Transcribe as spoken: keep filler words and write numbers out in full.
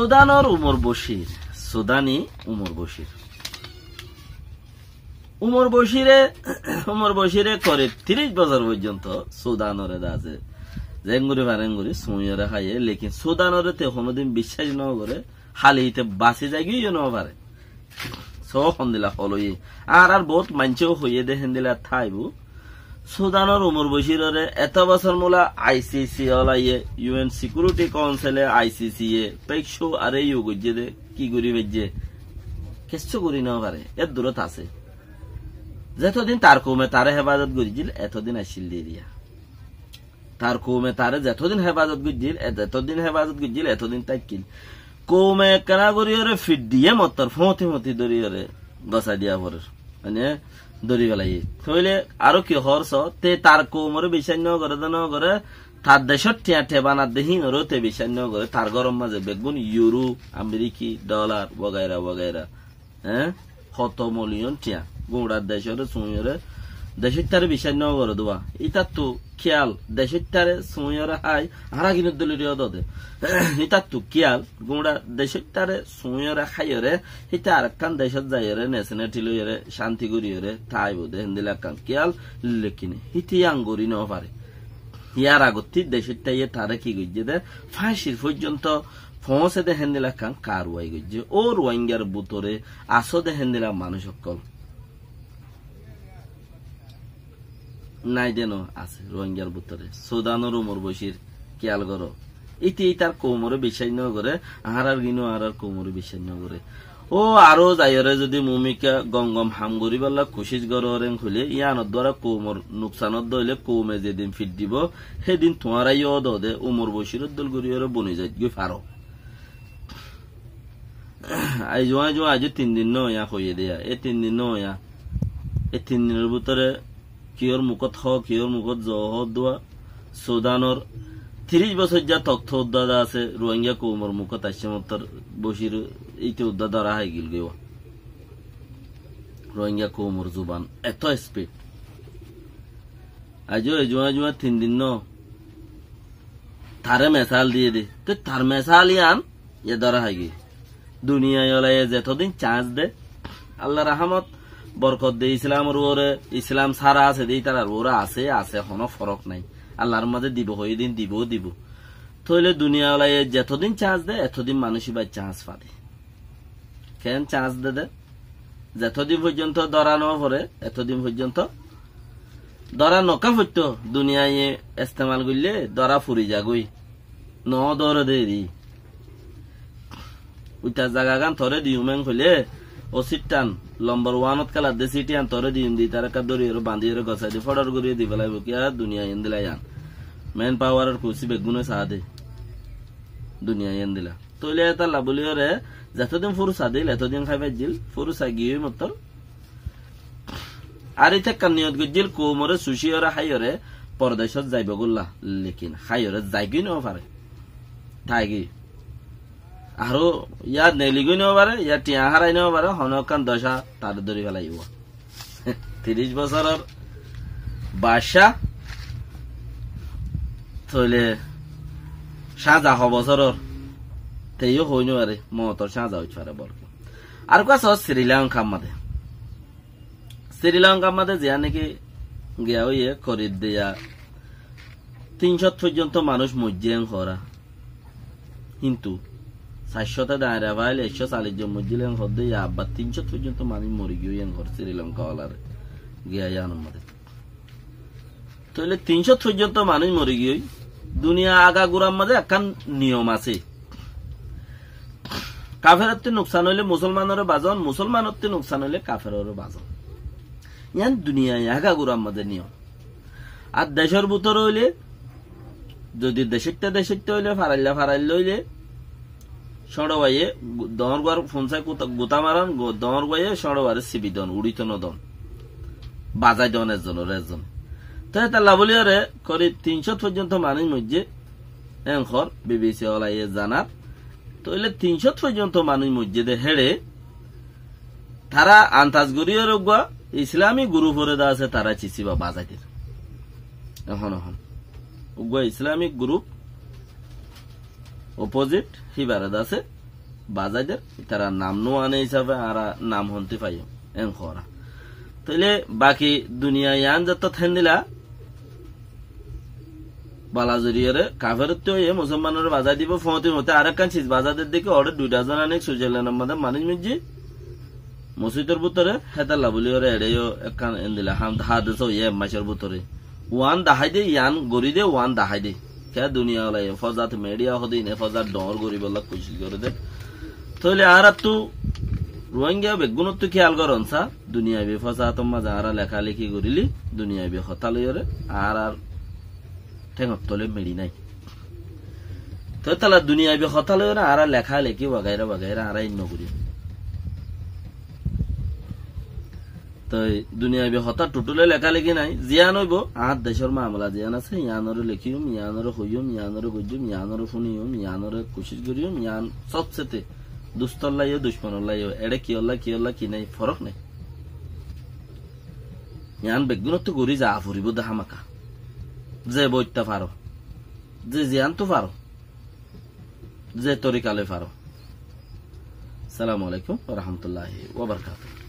Sudanor Umor Bocir, Sudani Umor Bocir. Umor Bocire, Umor Bocire korib tiríc bosór foijjonto Sudanore de asé, zengori fare engori suñiyore háiye, lekin Sudanore te honodin biccác no gore, háli te basi zaigoi no fare. Só hondilla hól óiye. Ar, ar bout maincé hoiye de héndilla táibo. Sudanor Umor Bocirore eto bosór mula I C C olaye, U N Security Council e, I C C e, pekcú ar e yó goijjé de, ki gori faijje? Kessú gori no fare, er durot asé. Zetodin tar koume tare hefazot goijjil, etodin accíl de eriya. Tar koume tare zetodin hefazot goijjil, e-, zetodin hefazot goijjil, etodin táikkil. Koume ekkena goriyore fiddiye mottor fóti fóti doriyore gosai diya forer. Mane, dori felaiye. Tóile aró ki hoór só, te tar koumore biccác no gore de no gore, tar decót thiañ thebanar de hínoró te biccác no gore, tar góror mazé beggún yuro, amiriki, dholar, wagaira wagaira. Eé? Hoto miliyon thiañ. Guñça decóre suñiyore, decóittare biccác no gore dua. Ítattu kiyal, decóittare suñiyore hái, añára ginot dóli riyo dode. Ítattu kiyal, guñça decóittare suñiyore háiyore, híte arekkán decót zaiyore, neseneti loiyore, cánti goriyore, táibo de héndilla ekkán kiyal, lekin híte yían gori no fare. Yar agottí decóittaye tare ki goijjé de, fáñcir foijjonto foóñse de héndilla ekkán karwai goijjé. Ó Ruáingar bútore asó de héndilla manúic ókkol. Nái de no, asé Ruáingar bútore. Sudanor Umor Bocir, kiyal goró. Íte ítar koumore biccác no gore, añárar gíno añárar koumore biccác no gore. Ó aró zaiyore zodi mumikka gom gom ham goríballa kucíc goró reng hoilé, yíanor duara koumor nuksanot de óile koume zedin fiddibo, hédin tuáñra yó dode Umor Bociror dol goriyore boni zaitgoi faro. Aijjó, aijjó, aijjó tin din no óiya hoiyé de yá. E tin din no óiya. E tin dinor bútore kiyór mukót hoó, kiyór mukót zoó hoó dua. Sudanor tiríc bosóijja tokto uddá de asé, Ruáinga koumor mukót aiccé mottor Bocir íte uddá dóra hái gilgoi wa. Ruáinga koumor zuban eto spid. Aijjó e juá juá tin din no. Tare mesal diyé de. Te tar mesal yían yá dóra háigiyói. Duniyai olaye zetodin cañs de, Allar rahámot, borkot de Islamor uore, Islam sára asé de ítarar uore asé, asé, honó forok nái. Allar mazé dibo hoiyé din dibo, dibo. Tóile duniyai olaye zetodin cañs de, etodin manúic íba cañs fade. Keén cañs de de? Zetodin foijjonto dóra no fore, etodin foijjonto dóra no ká foitto, duniyaiye estemal goille dóra furi zagói. No dóre de eri. Uita zagagán toré diyum en hoilé, ó sittan lombor wanot kélar de sitiyan toré diyum de, ítaré ekká dóriyore bandiyore gosai di fodor gorí di félaibo, kiyá duniyai endilla yían. Men pawaror kusi beggúne saá de. Duniyai endilla. Tóile étalla bóliyore zetodin fursa dil, etodin hái faijjil, fursa giyói mottor. Ar íte ekkán niyot goijjil, koumore suciyore háiyore pordecót zaibo golla, lekin háiyore zaigói no fare. Táigoi. Aró yá neligói no fare, yá thiañ hárai no fare, honó ekkán doca tare dóri félaibo. Tiríc bosóror bacá, tóile cáñza ho bosóror, te yó hoi no fare, mootor cáñza óit fare bolke. Ar uggúa soó Sri Lankar mazé. Sri Lankar mazé ziyán niki giya óiye korib de yá tin cót foijjonto manúic moijjé en hoór. Kintu sair cót e dañra fail, ek cót callic zon moijjé en hoór de, yá abbar tin cót foijjonto manúic mori giyói en hoór Sri Lanka olar giya yíanor mazé. Tóile tin cót foijjonto manúic mori giyói. Duniya agagurar mazé ekkán niyom asé. Kaferottú nuksan óile musolmanore bazon, musolmanottú nuksan óile kaferore bazon. Yían duniya agagurar mazé niyom. Ar decór bútore óile, zodi decóitta decóitta óile, farailla farailla óile, cóñço baiye gu-, doñr guar funsái guta, guta maran, gu-, doñr baiye cóñço baire sibi don, uçito no don. Bazai don ezzonore ezzone. Te étalla bóliyore korib tin cót foijjonto manúic moijjé, en hoór B B C olaye zanar. Tóile tin cót foijjonto manúic moijjé de héçe, tará antas goríyore uggúa Islami gurufore de asé, tará cisíba bazai der. Ehón, ehón. Uggúa Islami guruf opozit híbare de asé, bazai der, ítara nam no ane hísafe añára nam honté faiyum, en hoór. Tóile baki duniya yián zettót héndilla bala zoriyore kaferottú óiye musolmanore bazai dibo, foóñti foóñti arekkán ciz bazai der deki, óre dui dozon anik Suizalenor mazé manúic moijjé, mosítor bútore, hétolla buliyore eçeyó ekkán endilla ham, hadesa óiye ek maicor bútore. Uán dahái de, yián gorí de, uán dahái de. Ke duniya walaye fozat, midiya hodin e fozat dhoóñr goríbolla kucíc goré de. Tóile añárattú Ruáingga beggúnottú kiyal goron sa, duniyabi fozator mazé añára lekáleki goríli, duniyabi hotá loiyóre añárar théngor tole miçi nái. Toi tala duniyabi hotá loiyóre añára lekáleki wagaira wagaira añára in no gorí. Toi duniyabi hotá thutthule lekáleki nái, ziyán óibo, añár decór mamela ziyán asé, yiánore lekíyum, yiánore hoiyum, yiánore goijjum, yiánore fúniyum, yiánore kucíc goríyum, yián sobsete dustor laiyó, ducmonor laiyó, eçé kiyólla, kiyólla ki nái, forók nái. Yián beggúnottú gorí za foribó de hámaka. Ze boitta faro, ze ziyántu faro, ze torika loi faro. Assalamu alaikum wa rahmatullahi wa barakatuhu.